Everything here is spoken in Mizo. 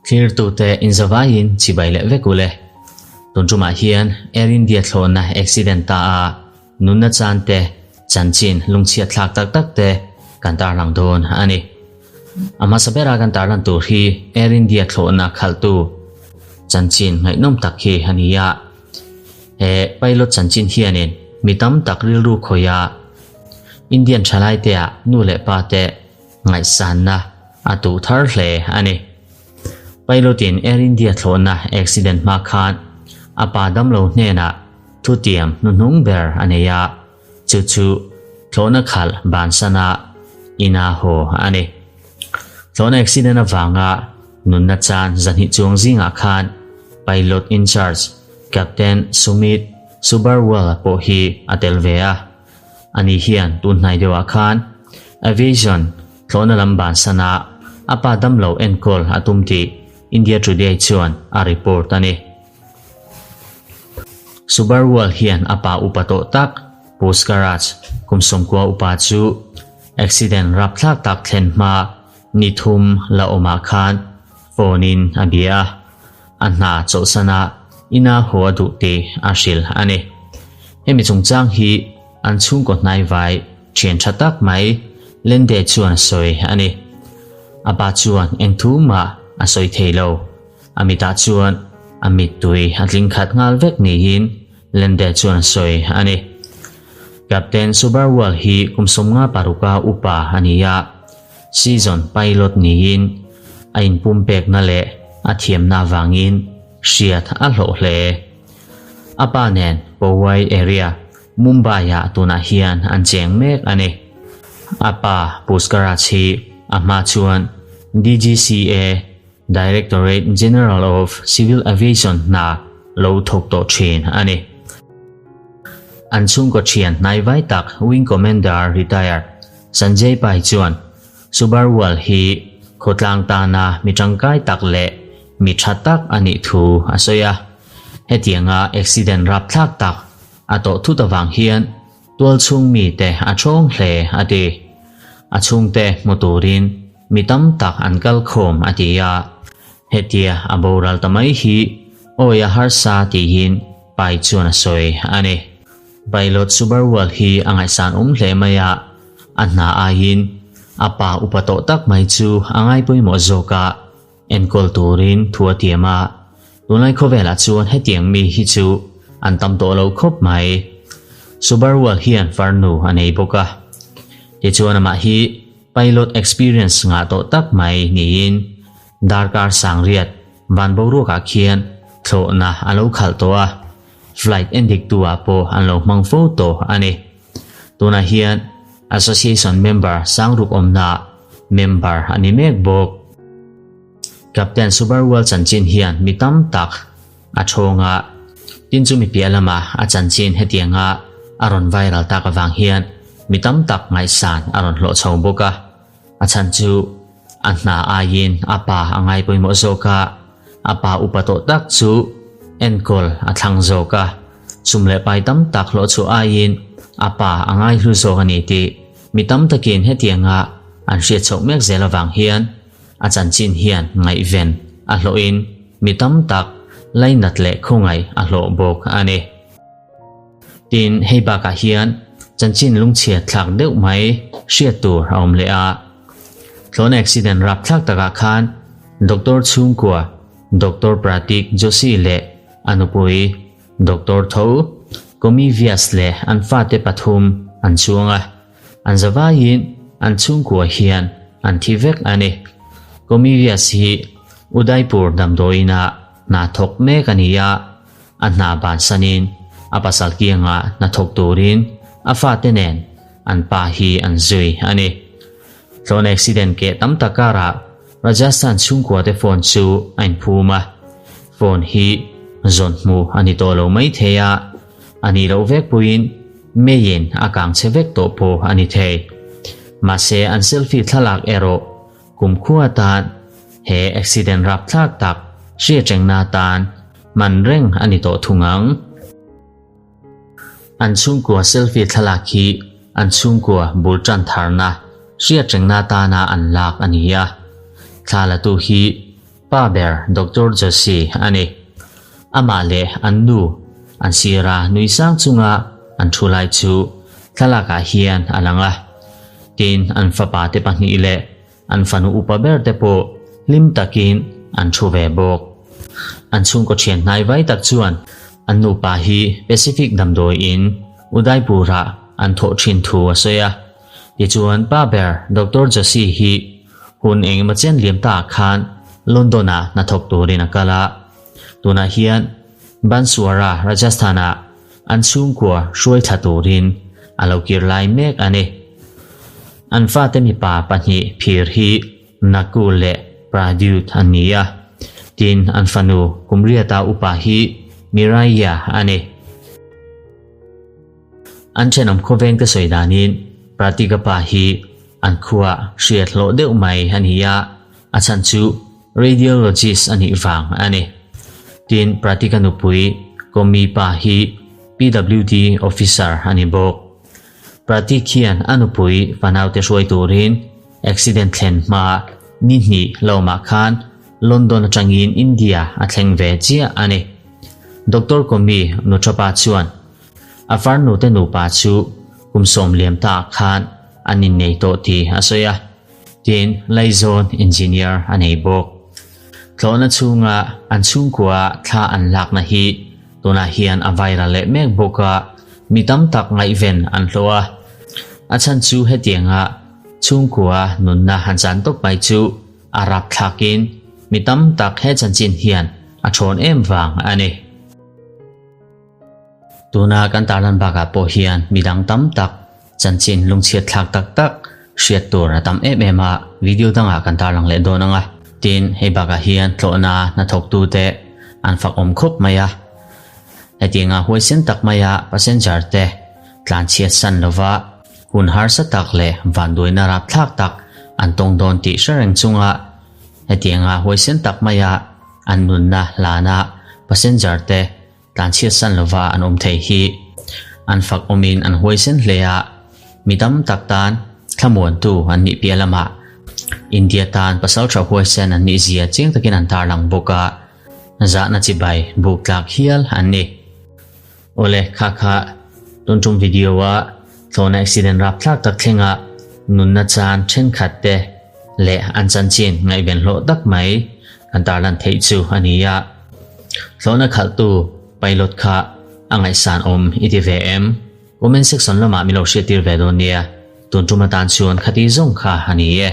Thlirtute inzavaiin chibai leh vek ule. Tun tumah hian Air India thlawhna accident ta a nunna chan te, chanchin lungchhiat thlak tak tak te kan tarlang dawn a ni. A hmasa bera kan tarlan tur hi Air India thlawhna khalhtu chanchin ngaihnawm tak hi a ni a. He pilot chanchin hianin mi tam tak rilru khawih a, Indian thalaite-ah nu leh pa te ngaihsanna a tuh thar hle a ni. Pilot-in Air India thlawhna accident hma khan a pa damlo hnenah thutiam hnuhnung ber a nei a, chu chu thlawhna khalh bansana ina haw a ni. Thlawhna accident avanga nunna chan zahnih chuang zingah khan pilot in charge Captain Sumit Subarwal pawh hi a tel ve a. Ani hian tun hnai deuhah khan aviation thlawhna lam bansana a pa damlo enkawl a tum tih India Today chuan a report a ni. Subarwal hian a pa upa tawh tak Pushkaraj kum 90 upa chu accident rapthlak tak thlen hma ni thum la awmah khan phone in a bia a, a hna chawlhsana ina haw a duh tih a hrilh a ni. Hemi chungchang hi an chhungkaw hnaivai thian tha tak mai Lende chuan a sawi a ni. A pa chuan eng thu mah a sawi thei lo. A mitah chuan a mittui a tling khat nghal vek niin Lende chuan a sawi a ni. Captain Subarwal hi kum 56 a upa a ni a, season pilot niin a inpumpekna leh a thiamna avangin hriat a hlawh hle. A pa nen Powai area, Mumbai-ah tunah hian an cheng mek a ni. A pa Pushkaraj hi a hma chuan DGCA, Directorate General of Civil Aviation hna lo thawk tawh thin a ni. An chhungkaw thian hnaivai tak Wing Commander Retired Sanjay Pai chuan Subarwal hi khawtlang tana mi tangkai tak leh mi tha tak a nih thu a sawi a. Hetianga accident rapthlak tak a tawh thut avang hian tualchhung mite a thawng hle a ti. A chhungte hmu turin Mi tam tak an kal khawm a ti a, hetia a boral ta mai hi awi a harsa tihin Pai chuan a sawi a ni. Pilot Subarwal hi a ngaihsan awm hle mai a, a hna aiin a pa upa tawh tak mai chu a ngai pawimawh zawk a, enkawl turin thu a tiam a, tunlai khawvelah chuan hetiang mi hi chu an tam tawh lo khawp mai. Subarwal hian farnu a nei bawk a, tichuan amah hi Pilot experience ngah tawh tak mai niin darkar sangriat van boruakah khian thlawhna a lo khalh tawh a, flight endiktu ah pawh an lo hmang fo tawh a ni. Tunah hian association member sangruk awmnaah member a ni mek bawk. Captain Subarwal chanchin hian mi tam tak a thawng a, tin chumi piah lama a chanchin hetianga a rawn viral tak avang hian mi tam tak ngaihsan a rawn hlawh chho bawk a, a chhan chu a hna aiin a pa a ngai pawimawh zawk a, a pa upa tawh tak chu enkawl a thlang zawk a, sum leh pai tam tak hlawh chhuah aiin a pa a ngai hlu zawk a ni tih mi tam takin hetianga an hriat chhoh mek zel avang hian A chanchin hian ngaihven a hlawhin mi tam tak lainat leh khawngaih a hlawh bawk a ni. Tin, hei bakah hian chanchin lungchhiat thlak deuh mai hriat tur a awm leh a. Thlawhna accident rapthlak takah khan Doctor chhungkua Doctor Pratik Joshi leh a nupui Doctor tho Komi Vyas leh an fate pathum an chuang a. An zavaiin an chhungkua hian an thi vek a ni. Komivias hi Udaipur damdawiinah hna thawk mek a ni a, a hna bansanin a pasal kiangah hna thawk turin a fate nen an pa hi an zui a ni. Tlawn accident keh tam tak karah Rajasthan chhungkuate phone chu a inphum a, phone hi zawn hmu a ni tawh lo maithei a, A nih loh vek puiin meiin a kang chhe vek tawh pawh a ni thei. Mahse an selfie thlalak erawh kumkhua atan he accident rapthlak tak hriatrengna atan hman reng a ni tawh thung ang. An chhungkua selfie thlalak hi an chhungkua bul tan tharna. hriatrengna atana an lak a ni a. Thla latu hi pa ber Doctor Joshi a ni. Amah leh an nu an sira nui sang chunga an thu lai chu thlalakah hian a lang a. Tin, an fapa te pahnih leh An fanu upa ber te pawh hlim takin an thu ve bawk. An chhungkaw thian hnai vai tak chuan an nupa hi Pacific damdawi in Udaipur-ah an thawh thin thu a sawi a. Tichuan pa ber Doctor Joshi hi hun engemaw chen liam ta ah khan London-ah hnathawk turin a kal a. Tunah hian Banswara, Rajasthan-ah An chhungkua hruai thla turin a lo kir lai mek a ni. An fate mipa pahnih phir hi Nakul leh Pradyut an ni a, tin an fanu Kumriata upa hi Miraiya a ni. An thenawm khawvengte sawi danin Pratika pa hi an khua hriat hlawh deuh mai a ni a, a chhan chu Radiologist a nih vang a ni. Tin, Pratika nupui Komi pa hi PWD officer a ni bawk. Pratik hian a nupui fanaute hruai turin accident thlen hma ni hnih lawmah khan London atangin India a thleng ve chiah a ni. Doctor Komi Nuthapa chuan a farnute nupa chu kum 90 ta khan an innei tawh tih a sawi a. Tin, Laizawn engineer a nei bawk. Tlawhna chhunga an chhungkua thla an lakna hi tunah hian a viral leh mek bawk a, mi tam tak ngaihven an hlawh a. A chhan chu hetianga chhungkua nunna han chan tawp mai chu a rapthlakin mi tam tak he chanchin hian a thawn em vang a ni. Tuna kan tarlan bakah pawh hian midang tam tak Chanchin lungchhiat thlak tak tak hriat tur a tam em em a, video dangah kan tarlang leh dawn ang a. Tin, hei bakah hian tlawhna hnathawktute an fak awm khawp mai a. Hetianga huaisen tak maia passenger te tlanchhiat san lova hun harsa tak leh vanduaina rapthlak tak an tawng dawn tih hre reng chunga hetianga huaisen tak maia an nunna hlana passenger te Tlanchhiat san lova an awm thei hi an fak awmin an huaisen hle a, mi tam tak tan thlamuantu an nih piah lamah India tan pasal tha huaisen an nih zia chiang takin an tarlang bawk a, zahna chibai buk tlak hial an ni. Awle kha kha tun tum video a thlawhna accident rapthlak tak thlenga nunna chan thenkhat te leh an chanchin ngaihven hlawh tak mai kan tarlan theih chu a ni a. Thlawhna khalhtu pilot kha a ngaihsan awm i ti ve em? Comment section lamah min lo hriattir ve dawn nia. Tun tum atan chuan khati zawng kha a ni e.